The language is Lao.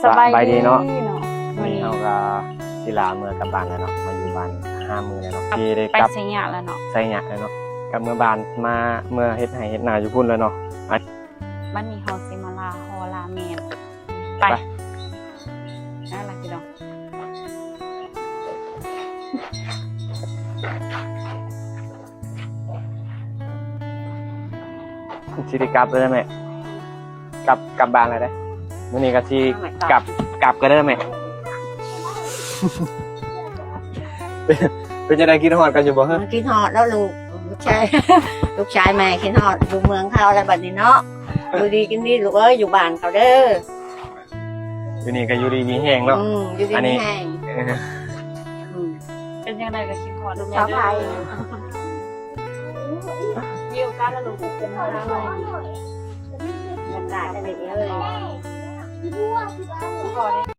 ສະບາຍດີເນາະ ມື້ນີ້ເຮົາກໍຊິລາເມືອກັບບ້ານແລ້ວເນາະ ມາຢູ່ບ້ານຫ້າມື້ແລ້ວເນາະ ຊິໄດ້ກັບໄຊຍະແລ້ວເນາະ ໄຊຍະແລ້ວເນາະ ກັບເມືອບ້ານ ມາເມືອເຮັດໄຮ່ເຮັດນາຢູ່ພຸ້ນແລ້ວເນາະ ບັດນີ້ເຮົາຊິມາລາພໍ່ລາແມ່ ໄປ ໄປ ໄປລະພີ່ນ້ອງ ຊິໄດ້ກັບແລ້ວແມ່ ກັບ ກັບບ້ານແລ້ວເດ້ ມື້ນີ້ກໍຊິກັບ ກັບກັນເດີແມ່ ເປັນ ເປັນຈັ່ງໃດ ຄິດຮອດກັນຢູ່ບໍ່ເຮີ? ຄິດຮອດແລ້ວລູກ ລູກຊາຍ ລູກຊາຍແມ່ຄິດຮອດ ຢູ່ເມືອງເຂົາແລ້ວບັດນີ້ເນາະ ຢູ່ດີກິນດີລູກເອີຍ ຢູ່ບ້ານເຂົາເດີ. ຢູ່ນີ້ກໍຢູ່ດີມີແຮງເນາະ ອືມ ຢູ່ດີມີແຮງ ເອີ ອືມ ເປັນຈັ່ງໃດກໍຄິດຮອດລູກສາວໄທ ມີໂອກາດແລ້ວລູກເປັນເມືອເລີຍ ບັນດາເອີຍ.